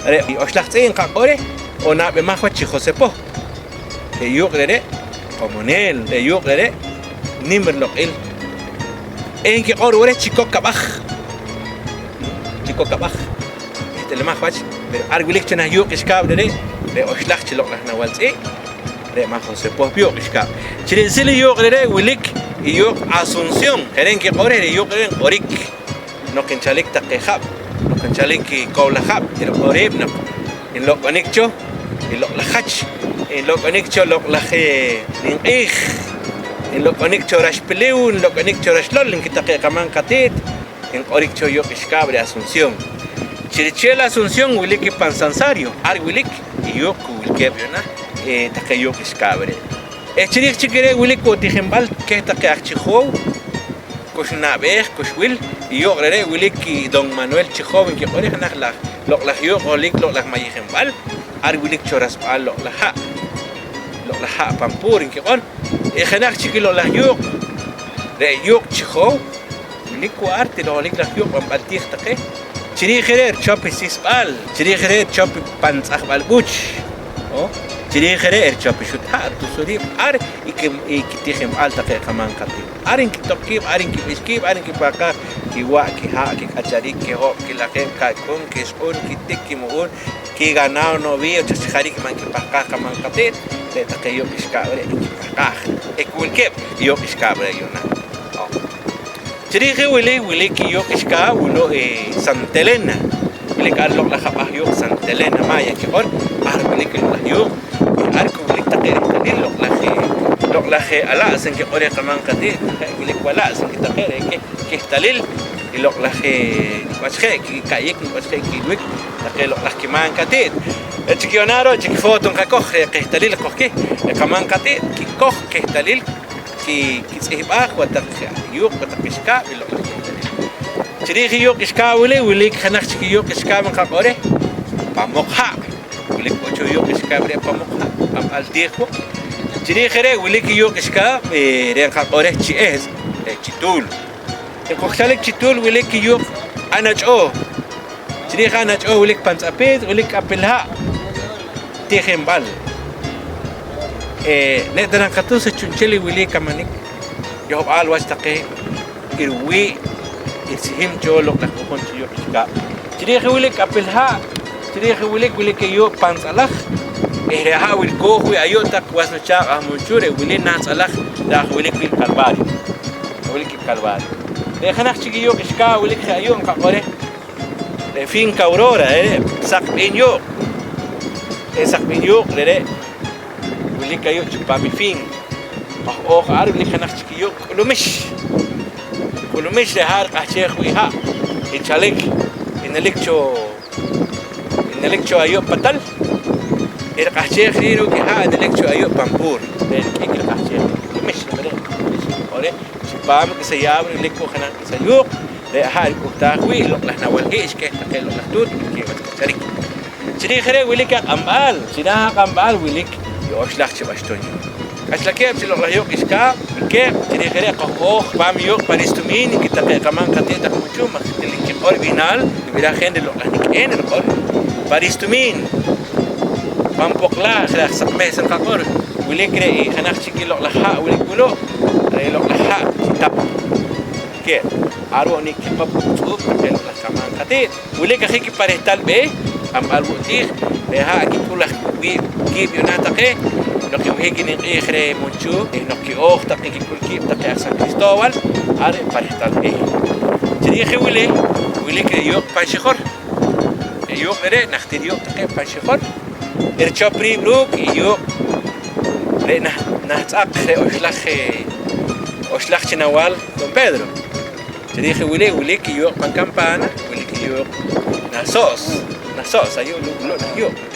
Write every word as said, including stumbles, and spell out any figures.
Re' i oxlaj tz'i' nqaq'or reh on nab'emaj wach chi José Poh. Re' yuuq' re're' komonel, re' yuuq' re're' nim riloq'il. Eh nkiq'or wo' reh chi kok ab'aj, chi kok ab'aj, eht'alamaj wach, pero ar wilik cho nah yuuq' k'ixkaab' re're', re' oxlaj chi loq'laj nawal tz'i', re' ma' José Poh yuuq' k'ixkaab'. Chi ri'sil i yuuq' re're' wilik i yuuq' Asunción, je' re' nkiq'or reh, re' yuuq' re're' nq'orik noq nchalik taqe jab', noq nchalik i kow laj jab', nriq'or riib' noq nlok'onik cho i loq'laj jach, nlok'onik cho loq'laj, eh, nimq'iij, nlok'onik cho rax piliw, nlok'onik cho rax lol, nki taqe qamaam qati't, nq'orik cho yuuq' k'ixkaab' reh Asunción. Chi richeel Asunción wilik i pan Sansario, ar wilik i yuuq' ku wilkeeb' yu'na, eh, taqe yuuq' k'ixkaab' re'. Eh, chiriij chik i re' wilik wo' tijinb'al keh taqe aj Chijoow, ku xnab'eej, ku xwil. I yuuq' re're' wilik i don Manuel Chijoow nkiq'or reh, jenaj laj loq'laj yuuq' holohik loq'laj mayijinb'al. Ar wilik cho rasb'al loq'laj ha', loq'laj ha' Panpuur nkiq'or. Eh, jenaj chik i loq'laj yuuq', re' yuuq' Chijoow, wilik wo' ar, til holohik laj yuuq' b'anb'al tiij taqe. Chiriij i re' richop i sisb'al, chiriij i re' richop i pan tz'ajb'al b'uch, o, chiriij i re' richop i xut ha', ritusul riib', ar i ki-, i kitijinb'al taqe qamaam qati't. Ar nkitoq kiib', ar nkib'ix kiib', ar nkipahqaaj kiwa', kiha', kik'acharik, kihoob', kilajeeb', ka'k'uun, kixq'uun, kitik, kimu'uun, kiganado, novillo, chaj chi jariik ma' nkipahqaaj qamaam qati't, re' taqe yuuq' k'ixkaab' re' nkipahqaaj. Eh ku wilkeeb' i yuuq' k'ixkaab' re' yu'na. Chiriij i wili wilik i yuuq' k'ixkaab' wulu', eh, Santa Elena. Wilik ar loq'laj ab'aj yuuq' Santa Elena Maya nkiq'or. Ar wilik i loq'laj yuuq'. Ar ku wilik taqe rehtalil loq'laj, eh, loq'laj, eh, ala's nkiq'or reh qamaam qati't. Je' wilik wala's nki taqe, re' keh kehtalil i loq'laj, eh, nik' wach je' kika'yik, nik' wach je' ki'ilwik taqe loq'laj kimaam qati't. Re' chik yu'na ru' chik foto nqakoj, re' qehtalil qojkih, re' qamaam qati't kikoj kehtalil ki-, kitz'ihb'aj wa' taq yuuq', wa' taq k'ixkaab' i loq'laj kehtalil. Chiriij i yuuq' k'ixkaab' wili, wilik jenaj chik i yuuq' k'ixkaab' nqaq'or reh Pamoq Ha'. Wilik wo' cho yuuq' k'ixkaab' re' Pamoq Ha', b'anb'al tiij wo'. Chiriij i re' wilik i yuuq' k'ixkaab', eh, re' nqaq'or reh Chi Ehtz', re' Chi Tuul. Nqojchalik Chi Tuul wilik i yuuq' Anach'o. Chiriij Anach'o wilik Pan Tz'apiitz', wilik K'apil Ha', tijinb'al. Eh, ne' ta naq nqatus reh chu'nchel i wili kamanik, yohb'al wach taqe i ruwii' i risihim cho loq'laj ju'jun chi yuuq' k'ixkaab'. Chiriij i wilik K'apil Ha', chiriij i wilik wilik i yuuq' Pan Tz'alaj, eh, re' ha' wilkooj wii' ayu' taq was nuchaaq' aj Munchuh, re' wili nah tz'alaj, re' aj wilik wii' Calvario. Re' wilik i Calvario. Re' jenaj chik i yuuq' k'ixkaab' wilik je ayu' nqaq'or reh, re' finca Aurora, re're' saq b'iin yuuq'. Re' saq b'iin yuuq' re're' wilik ayu' chipaam i fin. Pahb'ooj ar wilik jenaj chik i yuuq' K'ulumix. K'ulumix re' ha' riq'ahchej wii' ha' nchalik, i nelik cho, i nelik cho ayu' Patal, i riq'ahchej riij ruuk' i ha' nelik cho ayu' Panpuur. Re' rik'ik riq'ahchej K'ulumix, re're' K'ulumix nqaq'or reh. Chipaam i k'isa yaab' wilik wo' jenaj k'isa yuuq', re' ha' rik'uhtaaj wii' i loq'laj nawal hi'x keh taqe loq'laj tuut wilkeeb' wach k'acharik. Chiriij i re' wilik aq'amb'al. Chinaah aq'amb'al wilik i oxlaj chi b'axton yuuq'. K'axlakeeb' chi loq'laj yuuq' k'ixkaab' wilkeeb'. Chiriij i re' qojb'ooj paam yuuq' pa ristumiin, nki taqe qamaam qati't aj Munchuh maj til nkiq'or b'ihnaal, nib'iraj je' nri loq'laj nik'een riq'or pa ristumiin. Pan poqlaj re' aj Saqmees nqaq'or, wilik re' i jenaj chik i loq'laj ha' wilik wulu', re' loq'laj ha' Chitap. Ke, ar wo' nik' kiqop tz'uub' taqe loq'laj qamaam qati't. Wilik ajik i pa rehtal b'eeh, q'amb'al wo' tiij, re' ha' kik'ul aj wii' kiib' yu'na taqe, noq nwih'ik i nimq'iij reh Munchuh, eh, noq ki'ooj taq nkik'ul kiib' taqe aj San Cristóbal, ar re' pa rehtal b'eeh. Chiriij i wili, wilik re' yuuq' Pan Xijor. Re' yuuq' re're' najtir yuuq' taqe Pan Xijor. Richop riib' ruuk' i yuuq' re' nah, nah tz'aq re' oxlaj, eh, oxlaj chi nawaal Don Pedro. Chiriij i wili wilik i yuuq' Pan Campana, wilik i yuuq' Nah So's. Nah So's, ayu' lu-, lu-, nah yuuq'.